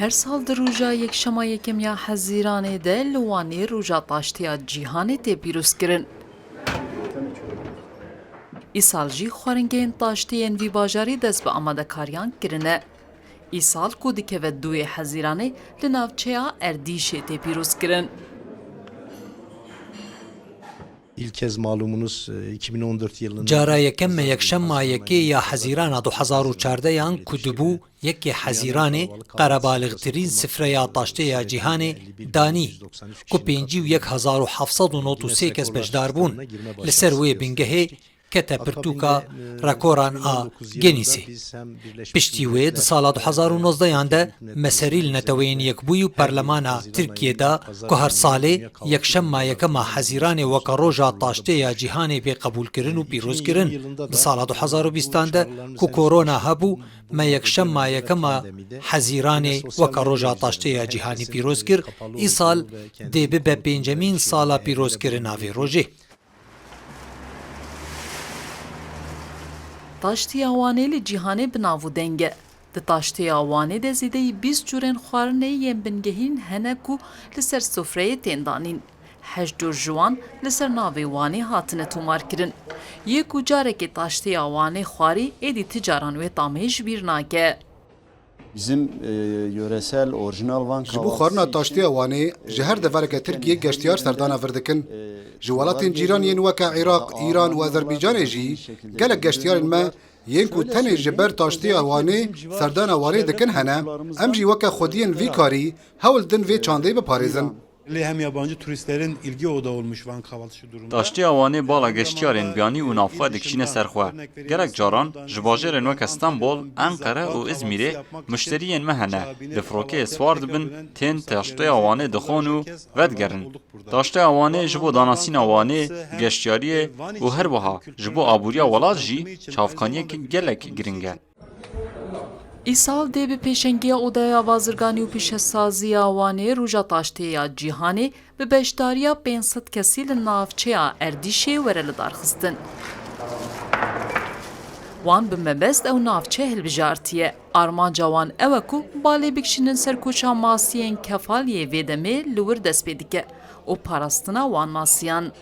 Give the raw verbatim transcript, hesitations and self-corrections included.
Her sal di roja yekşema yekem ya Hezîranê de li Wanê Roja Taştê ya Cîhanê tê pîrozkirin. Îsal jî xwaringehên taştê yên vî bajarî dest bi amadekariyan kirine. Îsal ku dikeve duyê Hezîranê li navçeya Erdîşê tê pîrozkirin. İlk kez malumunuz, e, iki bin on dört yılında Cara yekem me yekşema yekê ya Hezîrana du hezar û çardeh yan ku dibû yekê Hezîranê qerebalixtirîn sifreya taştê ya cîhanê danî ku pêncî û yek hezar û heft sed û nod û sê kes beşdar bûn. Li ser wê bingehê kete pirtûka rekoran a Guinnessê. Piştî wê di sala du hezar û nozdeh yan de me serî li Neteweyên Yekbûyî û Perlemana Tirkiyê de ku her salê yekşema yekema Hezîranê weke roja taştê ya cîhanê bê qebûlkirin û pîrozkirin. Di sala du hezar û bîstan de ku korona hebû, me yekşema yekema Hezîranê weke roja taştê ya cîhanê pîroz kir. Îsal dê bibe pêncemîn sala pîrozkirina vê rojê. Taştiya Wanê li cîhanê bi nav û deng e. Di taştiya Wanê de zêdeyî bîst cûrên xwarinê yên bingehîn hene ku li ser sofreyê tên danîn. Heşt cûr ji wan li ser navê Wanê hatine tomarkirin. Yê ku carekê taştiya Wanê xwarî, êdî ti caran wê tamê ji bîr nake. Bizim e, yöresel, orijinal Van Ji bo xwarina taştiya Wanê ji her devereke Tirkiyê geştiyar serdana vir dikin. Ji welatên cîran yên weke Iraq, Îran û Azerbaycanê jî gelek geştiyarên me yên ku tenê ji ber taştiya Wanê serdana Wanê dikin hene. Em jî weke xwediyên vî karî hewl din vê çandê biparêzin. Yerli hem yabancı turistlerin ilgi odağı olmuş Van kahvaltısı. Taştiya Wanê bala geştiyarên biyanî û navxwe dikişîne ser xwe. Gelek caran ji bajêrên weke Stenbol, Enqere û Îzmîrê muşteriyên me hene. Li firokeyê siwar dibin, tên taştiya Wanê dixwin û vedigerin. Taştiya Wanê ji bo danasîna Wanê, geştiyariyê û her wiha ji bo aboriya welat jî çavkaniyek gelek giring e. Îsal dê bi pêşengiya Odaya Bazirganî û Pîşesaziya Wanê Roja Taştê ya Cîhanê bi beşdariya pênc sed kesî li navçeya Erdîşê were lidarxistin. Wan bi mebest ew navçe hilbijartiye. Armanca wan ew e ku balê bikişînin ser koça masiyên kefal yê vê demê li wir dest pê dike û parastina wan masiyan.